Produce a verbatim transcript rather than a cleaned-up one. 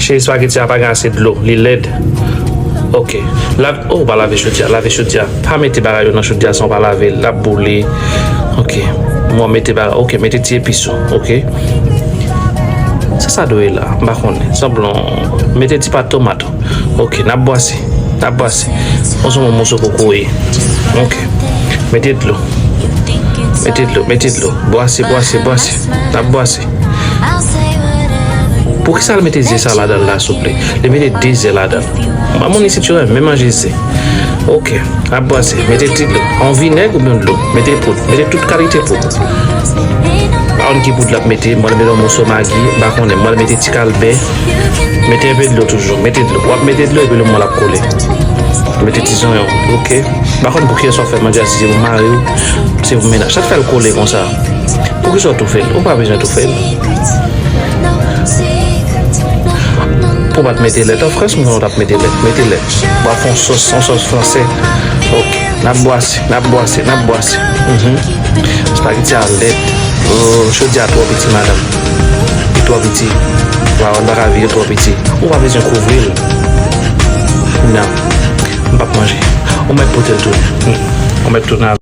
Cheri, espageti a pa gen ase dlo, li lèd. Ok. Lav, oh, ou pa lave chodyè, lave chodyè. Pa mete bagay yo nan chodyè san w pa lave l, l ap boule. Ok. Mwen mete bagay, ok, mete ti epis ou, ok. Sa sa dwe la, m pa konnen. Sanblan, mete ti pat tomat. Ok, n ap bwase, n ap bwase. Yon sèl moso kokoye. Ok. Mete dlo. Mete dlo, mete dlo. Bwase, bwase, bwase. N ap bwase. Poukisa l mete ze sa ladan l la, souple? Li mete de ze ladan l. Manman isit yo renmen manje ze. Ok, ap bwase. Mete ti dlo. An vinèg oubyen dlo? Mete poud. Mete tout kalite poud. Pa konn ki poud l ap mete. Mwen mete yon moso magi. M pa konnen. Mwen mete ti kalbè. Mete enpe dlo toujou. Mete dlo. W ap mete dlo epi lè mwen l ap kole. Mete ti zonyon. Ok. M pa konn pou kiyès w ap fè manje a, si se pou mari w, si se pou mennaj. Sa k fè l kole konsa? Poukisa w toufe l? Ou pa bezwen toufe l. Pou w pa t mete lèt, of course, m konnen w t ap mete lèt. Mete lèt. W ap fè yon sòs, yon sòs franse. Ok. N ap bwase, n ap bwase, n ap bwase. Mhm. Espageti a lèd. Oh, chodyè a twò piti, madanm. Li twò piti. Waw, m pa ka vire, twò piti. Ou pa bezwen kouvri l. Non. M p ap manje. Ou mèt pote l tounen. Hmm. Ou mèt tounen.